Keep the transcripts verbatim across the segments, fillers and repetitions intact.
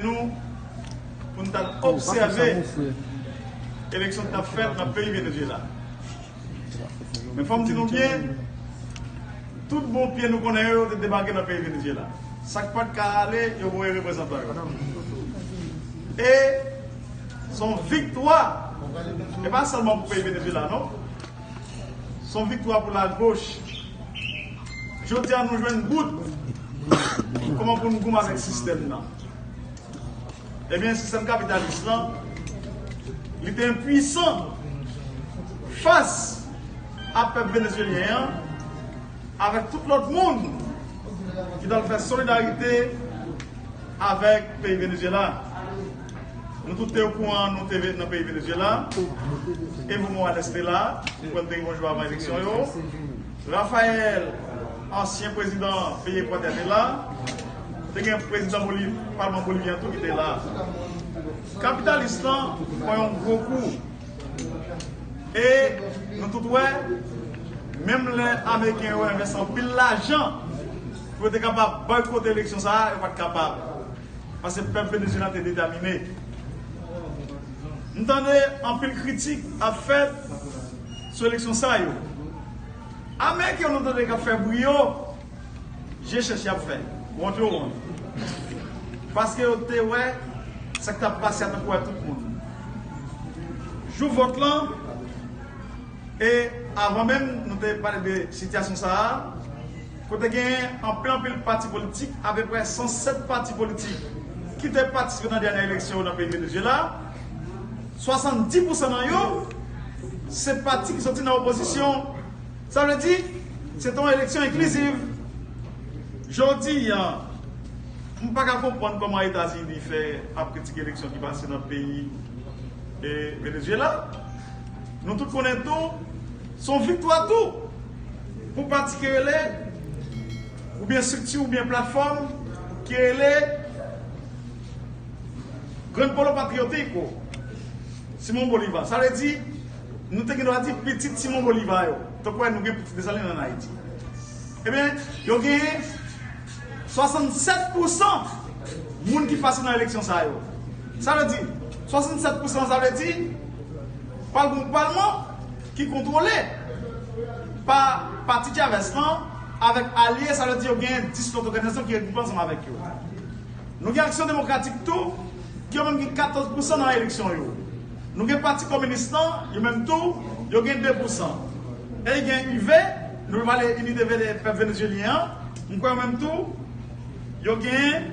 Nou pou n t al obsève eleksyon k t ap fèt nan peyi Venezuela. Men fò m di nou byen, tout bon pye nou konnen yo te debake nan peyi Venezuela. Sa k pa t ka ale, yo voye reprezantan yo. E se yon viktwa, e pa sèlman pou peyi Venezuela, non. Se yon viktwa pou lagoch. Jodi a, nou jwenn bout kòman pou n goumen avèk sistèm nan. Ebyen, sistèm kapitalis lan, li te enpwisan fas a pèp venezuelyen an, avèk tout lòt moun ki t al fè solidarite avèk peyi Venezuela. Nou tout te okouran, nou te nan peyi Venezuela. Evo Morales te la, mwen te gen yon jou avan eleksyon yo. Rafael, ansyen prezidan peyi Ekwatè, te la. Te gen prezidan Boliv, palman bolivyen tou ki te la. Kapitalis lan pran yon gwo kou. E nou tout wè, menm lè Ameriken yo envesti anpil lajan pou yo te kapab bòykote eleksyon sa a, yo pa t kapab. Paske pèp Venezuela te detèmine. M tande anpil kritik ap fèt sou eleksyon sa yo. Ameriken yo nou tande k ap fè bri yo, je chèch y ap fè. Wont yo wont. Paske yo te wè sa k t ap pase a tankou wè tout moun. Jou vòt lan, e avan menm nou te pale de sitiyasyon sa a, kote genyen anpil anpil pati politik, apeprè san sèt pati politik ki te patisipe nan dènye eleksyon yo nan peyi Venezuela, swasanndis pousan nan yo, se pati ki soti nan opozisyon. Sa vle di, se te yon eleksyon enkliziv. Jodi a, m pa ka konprann kòman Etazini fè ap kritike eleksyon ki pase nan peyi, e, Venezuela. Nou tout konnen tou, se yon viktwa tou pou pati ki rele, oubyen estrikti, oubyen platfòm ki rele Gran Polo Patriotiko, Simon Bolivar. Sa vle di, nou te gen dwa di pitit Simon Bolivar yo. Tankou wè nou gen pitit Desalin ann Ayiti. Ebyen, yo genyen swasannsèt pousan moun ki pase nan eleksyon sa yo. Sa vle di, swasannsèt pousan sa vle di, pral gen yon palman ki kontwole pa pati Chavez lan avèk alye, sa vle di yo genyen dis lòt òganizasyon ki regwoupe ansanm avèk yo. Nou gen Aksyon Demokratik tou, ki yo menm gen katòz pousan nan eleksyon yo. Nou gen Pati Kominis lan, yo menm tou, yo gen de pousan. E gen U V, nou pale Inite Vene-, Pèp Venezuelyen an, m kwè yo menm tou, yo gen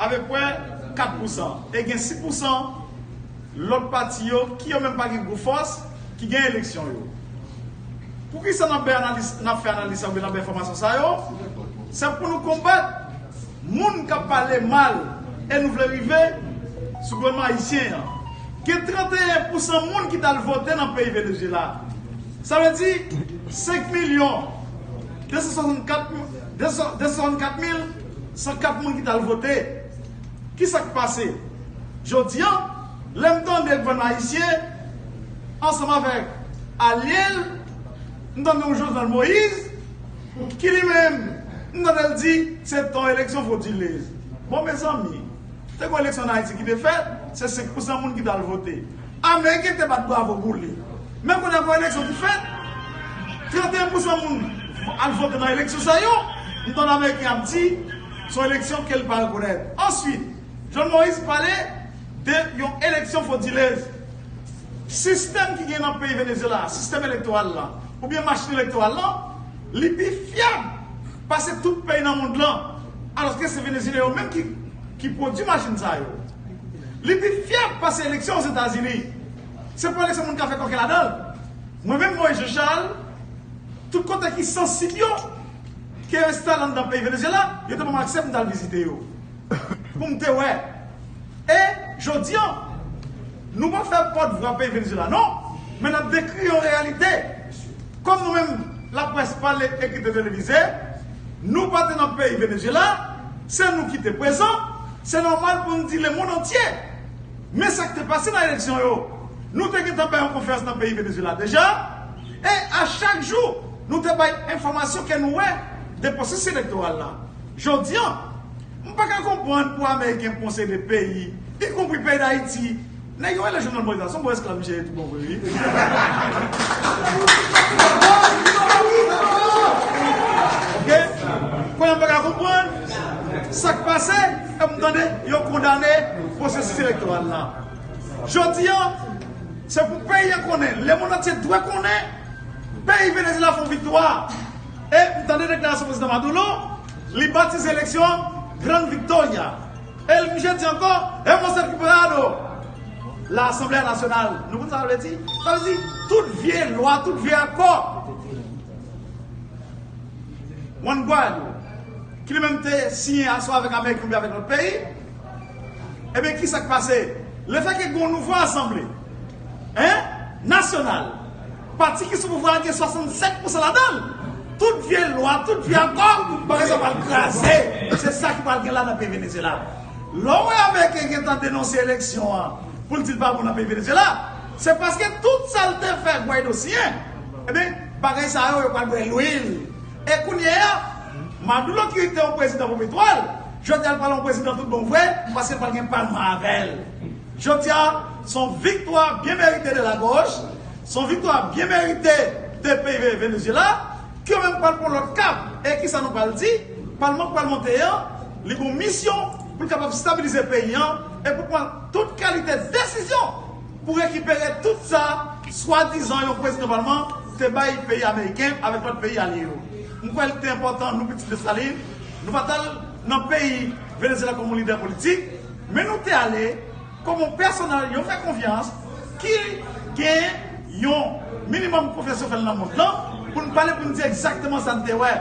apeprè kat pousan. E gen sis pousan lòt pati yo, ki yo menm pa gen gwo fòs, ki gen eleksyon yo. Poukisa n ap bay analiz, n ap fè analiz sa oubyen n ap bay enfòmasyon sa yo? Se pou nou konbat moun k ap pale mal e nou vle rive sou gouvènman ayisyen an. Gen tranteyen pousan moun ki t al vote nan peyi Venezuela. Sa vle di senk milyon de san swasannkat, de san swasannkat mil san kat moun ki t al vote. Kisa k pase? Jodi a, lè m tande gouvènman ayisyen, ansanm avèk alye l, m tande yon Jovenel Moïse, ki li menm, m tande l di, se t yon eleksyon fodilez. Bon, mezanmi, te gen yon eleksyon ann Ayiti ki te fèt, se senk pousan moun ki t al vote. Ameriken te bat bravo pou li. Men kounye a gen yon eleksyon ki fèt, tranteyen pousan moun al vote nan eleksyon sa yo, m tande Ameriken ap di, se yon eleksyon ke l pa rekonèt. Answit, Jovenel Moïse pale de yon eleksyon fodilez. Sistèm ki gen nan peyi Venezuela, sistèm elektoral la, oubyen machin elektoral la, li pi fyab pase tout peyi nan mond lan. Alòske se Venezuelyen yo menm ki, ki pwodui machin sa yo. Li pi fyab pase eleksyon Ozetazini. Se pa eleksyon moun ka fè kòkè ladan l. Mwen menm, Moïse Jean Charles, tout kote ki sansib yo, ki enstale anndan peyi Venezuela, yo te ban m aksè pou m t al vizite yo. Pou m te wè. E jodi a, nou pa fè pòtvwa peyi Venezuela, non, men n ap dekri yon reyalite. Kòm nou menm, laprès pale, ekri, televize, nou pa te nan peyi Venezuela, se nou ki te prezan, se nòmal pou n di lemonn antye. Men sa k te pase nan eleksyon yo, nou te gentan bay yon konferans nan peyi Venezuela deja, e a chak jou, nou te bay enfòmasyon ke nou wè de pwosesis elektoral la. Jodi a, M pa ka konprann pou Ameriken pran yon seri de peyi, ikonpri peyi Dayiti. Nèg yo rele Jovenel Moïse la, se yon bon esklav misye ye tout bon vre, wi. Ok? Kounye a m pa ka konprann sa k pase, e m tande yo kondane pwosesis elektoral la. Jodi a, se pou peyi a konnen, lemonn antye dwe konnen, peyi Venezyela fè yon viktwa. E m tande deklarasyon prezidan Maduro, li batize eleksyon an Gran Viktoria. E misye di ankò, hemos recuperado la Asamblea Nacional. Nou konn sa sa vle di? Sa vle di, tout vye lwa, tout vye akò Juan Guaido, ki li menm te siyen aswè avèk Ameriken oubyen avèk lòt peyi, ebyen, ki sa k pase? Lefètke gen yon nouvo asanble, en, nasyonal, pati ki sou pouvwa a gen swasannsenk pousan ladan l. Tout vye lwa, tout vye akò, bagay sa pral kraze. Se sa ki pral gen la nan peyi Venezyela. Lè w wè Ameriken gentan denonse eleksyon an pou l di l pa bon nan peyi Venezyela, se paske tout sa l te fè Guaido siyen, ebyen, bagay sa yo, yo pral bwè lwil. E kounye a, Maduro ki te yon prezidan pou petwòl, jodi a l pral yon prezidan tout bon vre, paske l pral gen palman avè l. Jodi a, se yon viktwa byen merite de la gauche, se yon viktwa byen merite de peyi Ve-, Venezyela, ki yo menm pral pran lòt kap. E kisa nou pral di? Palman k pral monte an, li gen yon misyon pou l kapab stabilize peyi an e pou pran tout kalite desizyon pou rekipere tout sa swadizan yon prezidan palman te bay peyi ameriken avèk lòt peyi alye yo. M kwè li te enpòtan, nou pitit Desalin, nou pa t al nan peyi Venezyela kòm yon lidè politik, men nou te ale kòm yon pèsonèl yo fè konfyans, ki gen yon minimòm konfyans yo fè l nan mond lan, pou n pale, pou n di egzakteman sa n te wè.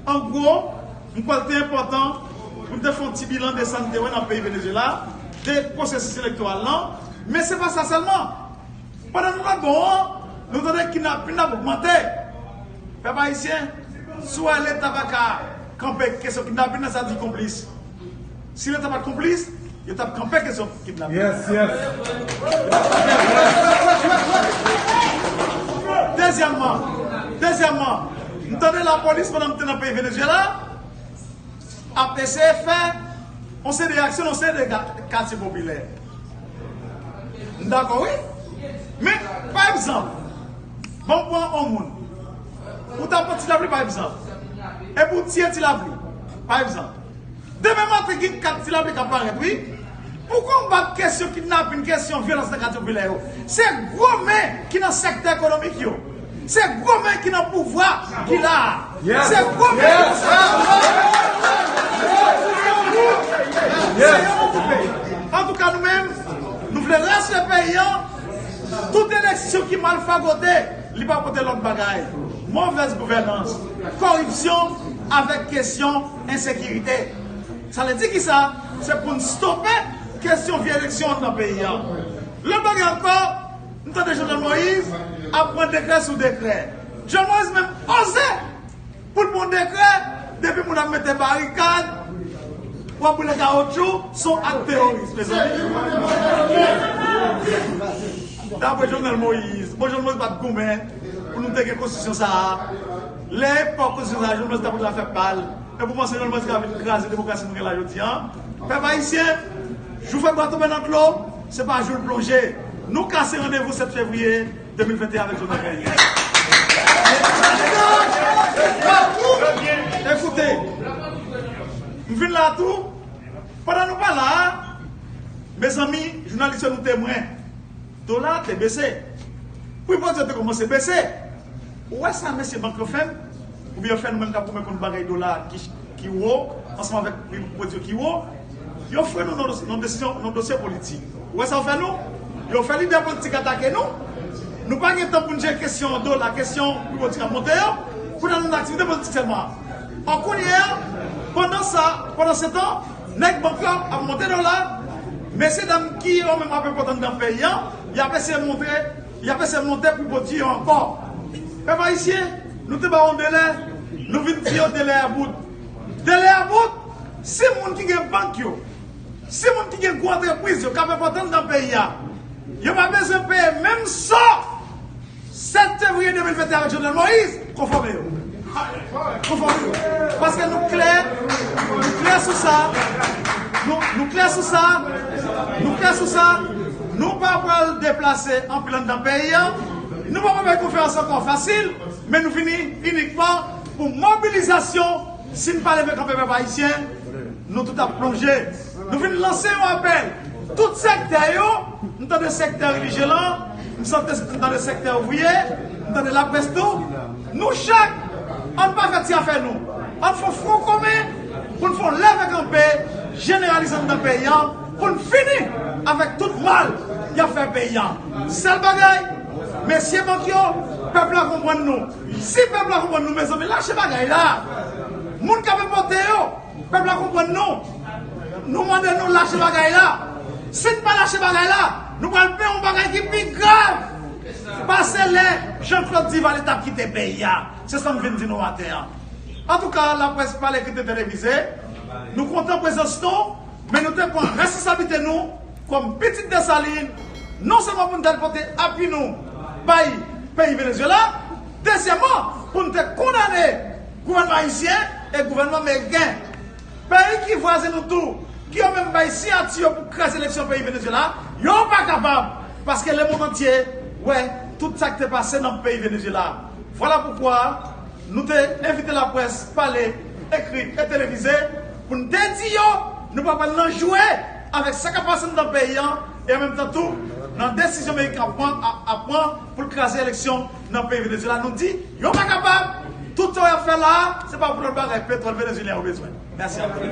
An gwo, m kwè l te enpòtan pou n te fè yon ti bilan de sa n te wè nan peyi Venezyela, de pwosesis elektoral lan, men se pa sa sèlman. Pandan nou nan bon an, nou tande kidnapin ap ogmante. Pèp ayisyen, si w wè Leta pa ka kanpe kesyon kidnapin nan, sa di konplis. Si Leta pa t konplis, yo t ap kanpe kesyon kidnapin. Yes, yes. Dezyèmman, dezyèmman, m tande lapolis pandan m te nan peyi Venezyela ap eseye fè yon seri de aksyon nan yon seri de ga-, katye popilè. M dakò, wi. Men, pa egzanp, ban m pran yon moun. Ou ta pran Ti Lapli, pa egzanp. Epi w tiye Ti Lapli, pa egzanp. Demen maten, gen kat Ti Lapli k ap parèt, wi. Pou konbat kesyon kidnapin, kesyon vyolans nan katye popilè yo, se gwo men ki nan sektè ekonomik yo. Se gwo men ki nan pouvwa ki la a. Yes. Se gwo men ki nan sektè ekonomik yo. Yes. Se yo ki koupe. Antouka, nou menm, nou vle rasire peyi an. Tout eleksyon ki mal fagote, li pa pote lòt bagay. Movèz gouvènans, koripsyon avèk kesyon ensekirite. Sa vle di kisa? Se pou n stope kesyon vye eleksyon nan peyi a. Lòt bagay ankò, m tande Jovenel Moïse ap pran dekrè sou dekrè. Jovenel Moïse menm oze pou l pran dekrè, depi moun ap mete barikad, w ap boule kawotchou, se yon ak teworis, mezanmi. Dapre Jovenel Moïse, bon, Jovenel Moïse pa t goumen pou nou te gen konstitisyon sa a. Lè epòk konstitisyon sa a, Jovenel Moïse ta pote l ap fè pa l. E pou panse Jovenel Moïse ka vin kraze demokrasi nou gen la jodi a. Pèp ayisyen, jou fè bwa tonbe nan dlo, se pa jou l plonje. Nou kase randevou sèt fevriye de mil venteyen avèk Jovenel Moïse. Ekoute, m vin la tou, pandan nou pa la a, mezanmi, jounalis yo, nou temwen, dola a te bese. Pri pwodui yo te kòmanse bese. Ou wè sa mesye bank yo fè n? Oubyen yo fè nou menm k ap goumen kont bagay dola ki, ki wo, ansanm avèk pri pwodui yo ki wo? Yo fre nou nan, nan desizyon, nan dosye politik. Ou wè sa yo fè nou? Yo fè lidè politik atake nou. Nou pa gen tan pou n jere kesyon dola, kesyon pri pwodui k ap monte yo, pou n al nan aktivite politik sèlman. An kounye a, pandan sa, pandan se tan, nèg bank yo ap monte dola, mesye dam ki yo menm ap enpòtan nan peyi an, y ap eseye monte, y ap eseye monte pri pwodui yo ankò. Pèp ayisyen, nou te ba yo delè, nou vin di yo delè a bout. Delè a bout, si moun ki gen bank yo, si moun ki gen gwo antrepriz yo k ap enpòtan nan peyi a, yo pa bezwen peye menm sò sèt fevriye de mil venteyen avèk Jovenel Moïse, konfòme yo. Konfòme yo. Paske nou klè, nou klè sou sa, nou, nou klè sou sa, nou klè sou sa, nou pa pral deplase anpil anndan peyi a, nou pa pral bay konferans ankò fasil, men nou vini inikman pou mobilizasyon. Si n pa leve kanpe pèp ayisyen, nou tout ap plonje. Nou vin lanse yon apèl. Tout sektè yo, m tande sektè relijye lan, m sante, m tande sektè ouvriye, m tande laprès tou. Nou chak, ann pa fè ti afè nou. Ann fè yon fwon komen pou n fè yon leve kanpe jeneralize anndan peyi a, pou n fini avèk tout mal y ap fè peyi a. Sèl bagay, mesye bank yo, pèp la konprann nou. Si pèp la konprann nou, mezanmi, lache bagay la. Moun k ap enpòte yo, pèp la konprann nou. Nou mande nou lache bagay la. Si n pa lache bagay la, nou pral peye yon bagay ki pi grav pase lè Jean Claude Duvalier t ap kite peyi a. Se sa m vin di nou maten an. Antouka, laprès pale, ekri, televize, nou kontan prezans nou, men nou te pran responsablite nou kòm pitit Desalin, non sèlman pou n te al pote apui nou bay peyi Venezuela, dezyèmman, pou n te kondane gouvènman ayisyen e gouvènman meriken. Peyi ki vwazen nou tou, ki yo menm bay siyati yo pou kraze eleksyon peyi Venezuela, yo pa kapab, paske lemonn antye wè tout sa k te pase nan peyi Venezuela. Vwala poukwa nou te envite laprès pale, ekri e televize pou n te di yo nou pa pral nan jwe avèk sa k ap pase anndan peyi a, e an menm tan tou nan desizyon Meriken ap pran, ap, ap pran pou l kraze eleksyon nan peyi Venezuela. Nou di, yo pa kapab, tout sa y ap fè la a, se pa pou lòt bagay, petwòl venezuelyen yo bezwen. Mèsi anpil.